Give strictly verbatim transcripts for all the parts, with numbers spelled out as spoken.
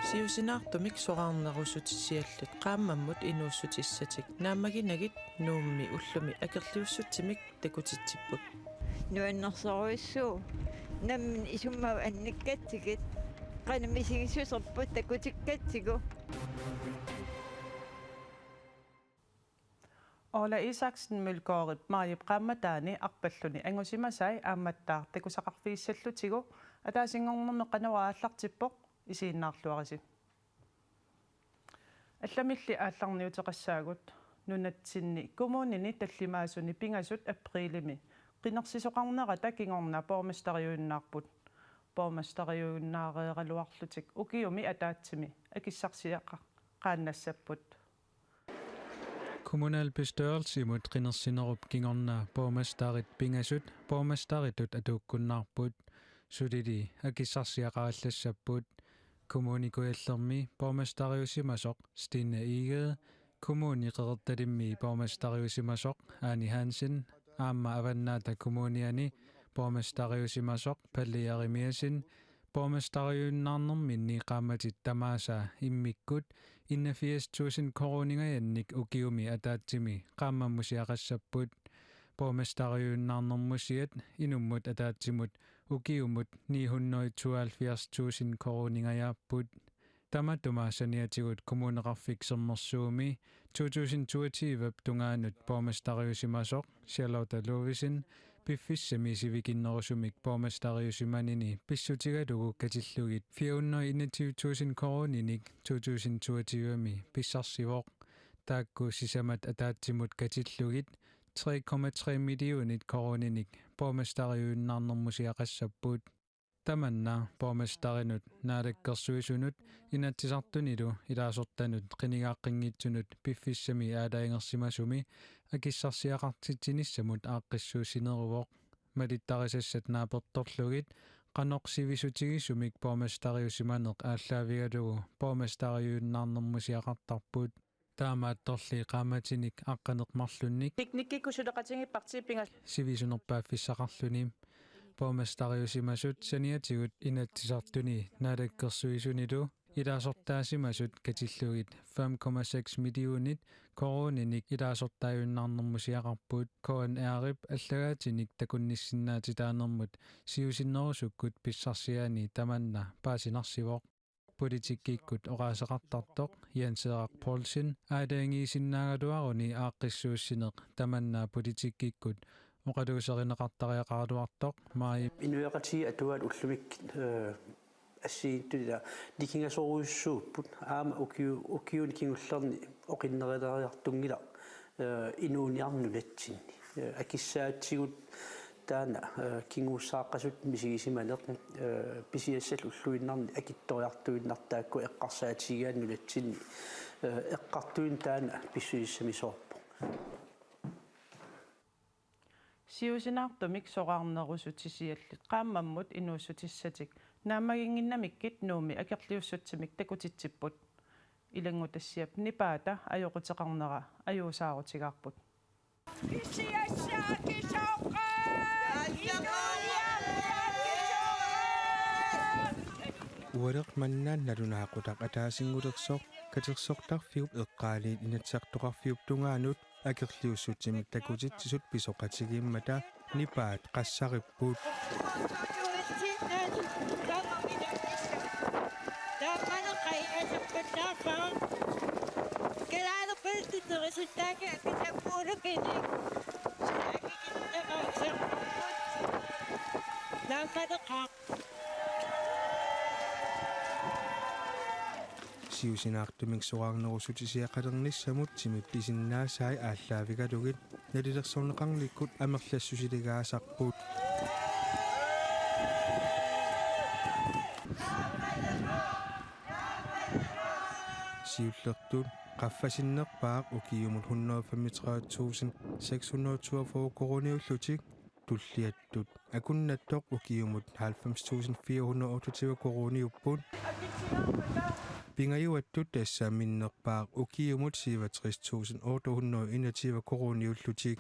Siusinaartumik soraarnerussutisiallit qaammammut inuussutissatik naammaginagit Nuummi ullumi akerliussutsimik takutitsipput. Nuannersorujussuuvoq. Nammineq isummagut annikatsigit. Qanoq misigissuserput takutikkatsigu. Orla Isaksen Mølgaardip maajip qaammataani arpalluni angusimasai aammattaaq takusaqarfigissallutigu ataasinngornermi Qanorooq aallartippoq, isiginnaarluarisi. Allamilli aallarniuteqassaagut. Nunatsinni kommunini tallimaasuni pingasut aprilimi qinersisoqarnerata kingorna borgmesteriujunnaarput. Borgmesteriujunnaareeraluarlutik ukiumi ataatsimi akissarsiaqaqqaannassapput. Kommunalbestyrelsimut qinersinerup kingorna borgmesterit pingasut borgmesteritut atuukkunnaarput, sulili akissarsiaqarallassapput. Kommune Kujallermi borgmesteriusimasoq Stine Egede, Kommune Qeqertalimmi borgmesteriusimasoq Ane Hansen, aamma Avannaata Kommuniani borgmesteriusimasoq Palle Jerimiassen, borgmesteriujunnaarnerminni qaammatit tamaasa immikkut enogfirs tusind koruuningajannik ukiumi ataatsimi qaammammusiaqassapput. Borgmesteriujunnaarnermusiat inummut ataatsimut ukiumut ni hundrede tooghalvfjerds tusind koruuningajaapput. Tamatuma saniatigut Kommuneqarfik Sermersuumi to tusind toogtyve tungaanut borgmesteriusimasoq Charlotte Lovesen piffissami sivikinnerusumik borgmesteriusimanini pissutigalugu katillugit fire hundrede enogtyve tusind koruuninik to tusind toogtyvemi pissarsivoq. Taakku sisamat ataatsimut katillugit tre komma tre millionit koruuninik borgmesteriujunnaarnermusiaqassapput. Tamanna borgmesterinut, naalakkersuisunut, Inatsisartunilu ilaasortanut qinigaaqqinngitsunut piffissami aalajangersimasumi akissarsiaqartitsinissamut aaqqissuussineruvoq. Malittarisassat naapertorlugit qanoq sivisutigisumik borgmesteriusimaneq aallaavigalugu borgmesteriujunnaarnermusiaqartarput. Taamaattorli qaammatinik aqqaneq-marlunnik, teknikkikkut suleqatigiit partiit pingasut sivisunerpaaffissaqarluni. Borgmesteriusimasut saniatigut Inatsisartuni, naalakkersuisunilu ilaasortaasimasut katillugit fem komma seks millionit koruuninik ilaasortaajunnaarnermusiaqarput. K N R-ip allagaatinik takunnissinnaatitaanermut siusinnerusukkut pissarsiaani tamanna paasinarsivoq. Politikkikkut oqaaseqartartoq Jens Erik Poulsen aalajangiisinnaagaluaruni aaqqissuussineq tamanna politikkikkut oqaluuserineqartariaqaraluartoq Maajip. Inuiaqatigiit atugaat ullumikkut, eh, assigiinngitsunik nikingasorujussuupput, aamma ukiu-, ukiuni kingullerni oqinneruleriartunngilaq, eh, inuuniarneq nunatsinni. Eh, akissaatigut taanna, eh, kinguussaaqqasut misigisimaneq, eh, pisiassallu ulluinnarni akitsoriartuinnartoq taakku eqqarsaatigigaanni nunatsinni, eh, eqqartuinnaq taanna pissusissamisoorpoq. Siusinaartumik soraarnerussutisiallit qaammammut inuussutissatik naammaginnginnamikkit Nuummi akerliussutsimik takutitsipput. Ilanngutassiap nipaata ajoquteqarnera ajuusaarutigaarput. Ualeq manna nalunaaqutaq ataasinngulersoq katersortarfiup eqqaaniit Inatsisartoqarfiup tungaanut akerliussutsimik takutitsisut pisoqatigiimmata nipaat qassaripput. Siusinaartumik soraarnerussutisiaqalernissamut timip pisinnaasai aallaavigalugit nalilersorneqarnikkut amerlassusiligaasarput. Siullertut qaffasinnerpaaq ukiumut hundrede femogtredive tusind seks hundrede toogfyrre koruuniullutik, tulliattut akunnattoq ukiumut halvfems tusind fire hundrede otteogtyve koruuniupput. Pingajuattut tassa minnerpaaq ukiumut syvogtres tusind otte hundrede enogtyve koruuniullutik.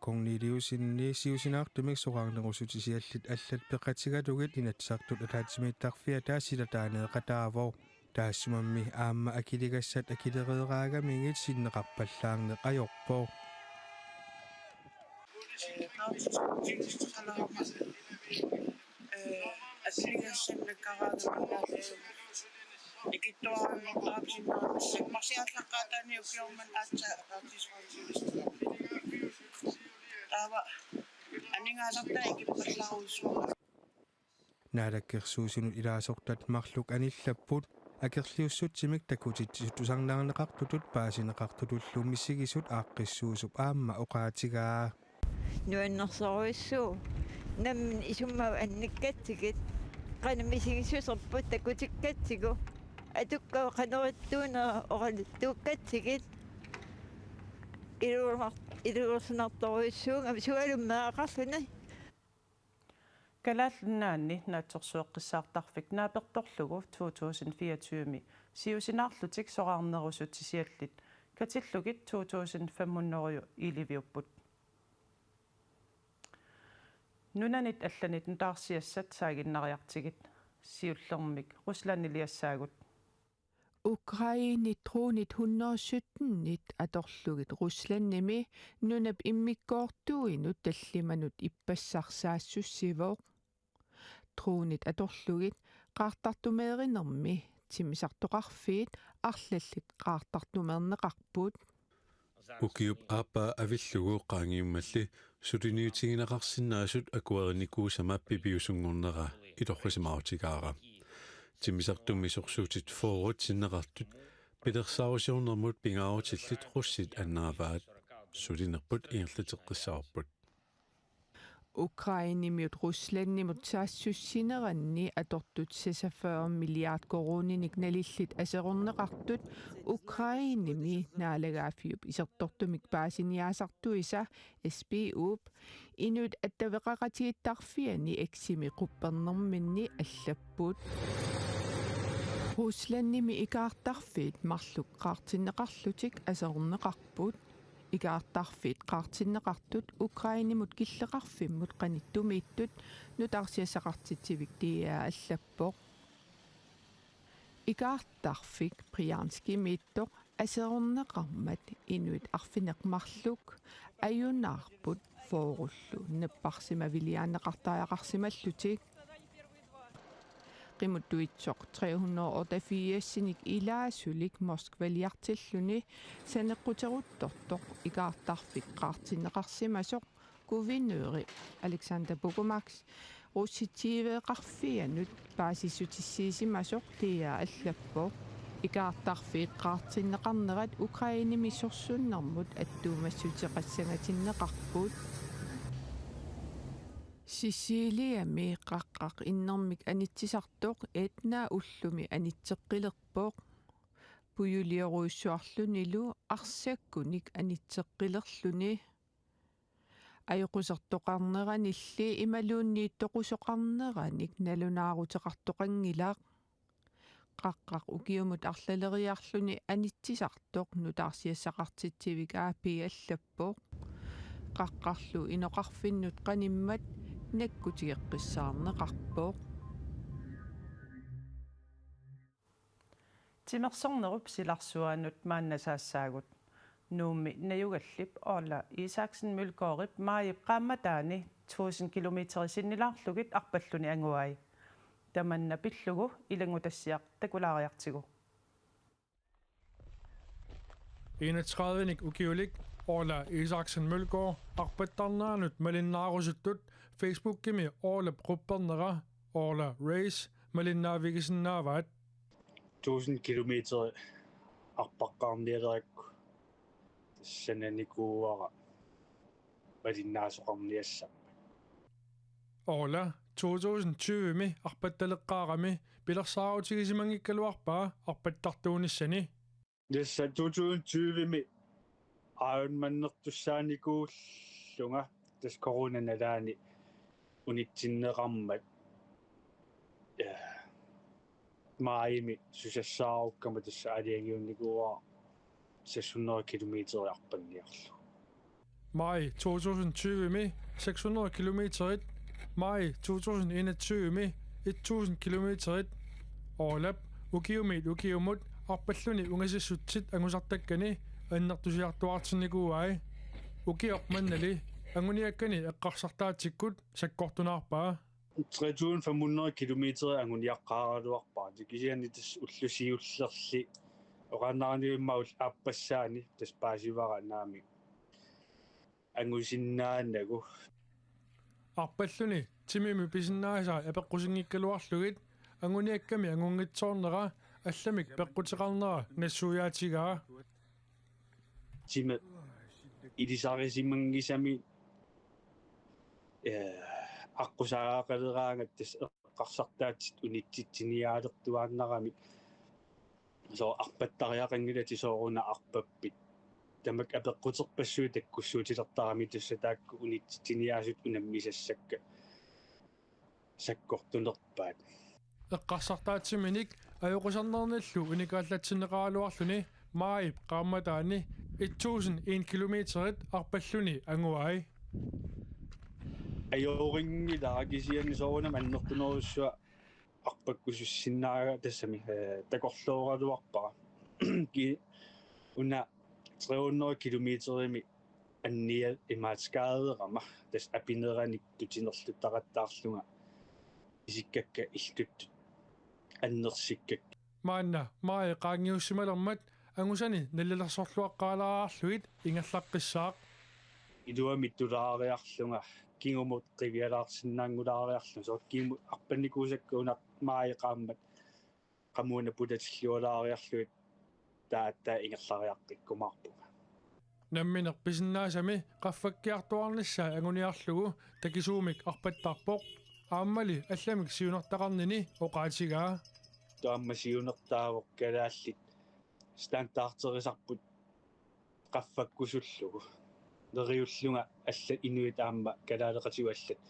Corneliussenip siusinaartumik soraarnerussutisiallit allat peqatigalugit Inatsisartut ataatsimiittarfiata silataaneeqataavoq. Taassumami aamma akiligassat akilereeraagamigit sinneqarpallaarneq ajorpoq. Ee, akiligassat nakkaraagamik, ee, ikittuarannut taarsinnaanissak marsiallaqqaataani ukiormanna aatsaat ataatsimoortuunissaa. Taava aningaasartaa ikippallaarujussuuvoq. Naalakkersuisunut ilaasortat marluk anillapput, akerliussutsimik takutitsisut tusarnaarneqartutut paasineqartutullu misigisut aaqqissuusup aamma oqaatigaa. Nuannersorujussuuvoq. Nammineq isummaat annikatsigit. Qanoq misigissuserput takutikkatsigu. Atukkavut qanoq ittuunera oqaluttuukatsigit. Iluar-, iluarsinartorujussuugami sualummik meeraqarluni. Kalaallit Nunaanni Naatsorsueqqissaartarfik naapertorlugu to tusind fireogtyve-mi siusinaarlutik soraarnerussutisiallit katillugit to tusind fem hundrede iliviupput. Nunanit allanit nutaarsiassat saaginnariartigit siullermik Ruslandiliassaagut. Ukrainep dronit hundrede syttenit atorlugit Ruslandimi nunap immikkoortuinut tallimanut ippassaq saassussivoq. Dronit atorlugit qaartartumeerinermi timmisartoqarfiit arlallit qaartartumeerneqarput. Ukiup aappaa avillugu qaangiummalli suliniutigineqarsinnaasut akuerinikuusama pipiusunngornera ilorrisimaarutigaara. Timmisartummi sorsuutit fyrret sinneqartut pilersaarusiornermut pingaarutillit russit annaavaat. Sulinerput ingerlateqqissavarput. Ukrainemiut Ruslandimut saassussineranni atortut seksogfyrre milliard koruuninik nalillit aserorneqartut Ukrainemi naalagaaffiup isertortumik paasiniaasartuisa S P U-p Inuit Attaveqaqatigiittarfiani X-imi quppernerminni allapput. Ruslandimi ikaartarfiit marluk qaartinneqarlutik aserorneqarput. Ikaartarfiit qaartinneqartut Ukrainemut killeqarfimmut qanittumiittut nutaarsiassaqartitsivik D R allappoq. Ikaartarfik Bryanskimiittoq aserorneqarmat inuit arfineq-marluk ajunaarput fyrrellu napparsimaviliaanneqartariaqarsimallutik. Qimuttuitsoq tre hundrede otteogfirsinik ilaasulik Moskvaliartilluni saneqquteruttortoq ikaartarfik qaartinneqarsimasoq guvernøri Alexander Bogomax russitiiveeqarfianut paasissutissiisimasoq D R allappoq. Ikaartarfiit qaartinneqarnerat Ukrainemi sorsunnermut attuumassuteqassangatinneqarput. Siciliami qaqqaq innermik anitsisartoq Etna ullumi anitseqqilerpoq. Pujuliorujussuarlunilu arsakkunik anitseqqilerluni. Ajoqusertoqarneranilli imaluunniit toqusoqarneranik nalunaaruteqartoqanngilaq. Qaqqaq ukiumut arlaleriarluni anitsisartoq nutaarsiassaqartitsivik A P allappoq. Qaqqarlu inoqarfinnut qanimmat nakkutigeqqissaarneqarpoq. Timersornerup silarsuanut maanna saassaagut. Nuummi najugallip Orla Isaksen Mølgaardip maajip qaammataani tusind kilometer sinnilaarlugit arpalluni anguai. Tamanna pillugu ilanngutassiaq takulaariartigu. Enogtredivenik ukiulik Orla Isaksen Mølgaard arpattarneranut malinnaarusuttut Facebookimi Orlap quppernera Orla Race malinnaavigisinnaavaat. Tusind kilometer arpaqqaarnialerakku sananikuuara malinnaasoqarniassammat. Orla to tusind tyve-mi arpattaleqqaarami pilersaarutigisimanngikkaluarpaa arpattartuunissani. Tassa to tusind tyve-mi Ironmanertussaanikuullunga tassa coronap nalaani unitsinneqarmat, ja, maajimi susassaarukkama tassa aalajangiunnikuuara seks hundrede kilometer arpanniarlugu. Maj to tusind tyve-mi seks hundrede kilometerit, maj to tusind enogtyve-mi tusind kilometerit. Orlap ukiumiit ukiumut arpalluni ungasissutsit angusartakkani annertusiartuaartinnikuuai. Ukioq mannali anguniakkani eqqarsartaatsikkut sakkortunaarpaa. Tre tusind fem hundrede kilometer anguniaqqaaraluarpara. Kisianni tassa ulloq siullerli oqaannaranilu immaqa aappassaani tassa paasivara naamik angusinnaanagu. Arpalluni timimi pisinnaasaat apeqqusinngikkaluarlugit anguniakkami angunngitsoornera allamik peqquteqarnera nassuiaatigaa. Timi ilisarisimanngisami, eh, aqqusaagaqaleraangat tassa eqqarsartaatsit unitsitsiniaalertuaannaramik. Soorlu arpattariaqanngilatit sooruna arpappit. Tamakku apeqquterpassuit takkussuutilertaramik tassa taakku unitsitsiniaasut unammisassakka sakkortunerpaat. Eqqarsartaatsiminik ajoqusarnernillu unikaallatsinneqaraluarluni maajip qaammataani tusind en kilometerit arpalluni anguai. Ajorinngilaa kisianni soorunami annertunerussuaq arpakkusussinnaaga tassami, eh, takorlooraluarpara. Ki-, una tre hundrede kilometerimi annia imaatsikaareerama tassa apineranik tutinerluttaqattaarlunga isikkakka illuttut annersikkakka. Maanna maaji qaangiussimalermat angusani nalilersorluaqqaalaariarlugit ingerlaqqissaaq. Iluamik tulaariarlunga kingumut qivialaarsinnaanngulaariarlunga soorlu kingumut arpannikuusakka una maaji qaammat qamuuna pulatillualaariarlugit taava aatsaat ingerlariaqqikkumaarpunga. Nammineq pisinnaasami qaffakkiartuaarnissaa anguniarlugu takisuumik arpattarpoq. Aammali allamik siunertaqarnini oqaatigaa. Taava aamma siunertaavoq kalaallit standarderisarput qaffakkusullugu. Neriullunga allat inuit aamma kalaaleqatigut allat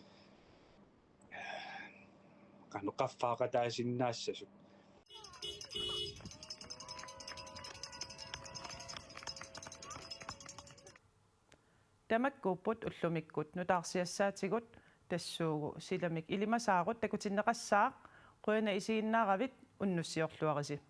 qanoq qaffaaqataasinnaassasut. Tamakkuupput ullumikkut nutaarsiassaatigut, tassuugu silamik ilimasaarut takutinneqassaaq, qujanaq isiginnaaravit, unnussiorluarisi.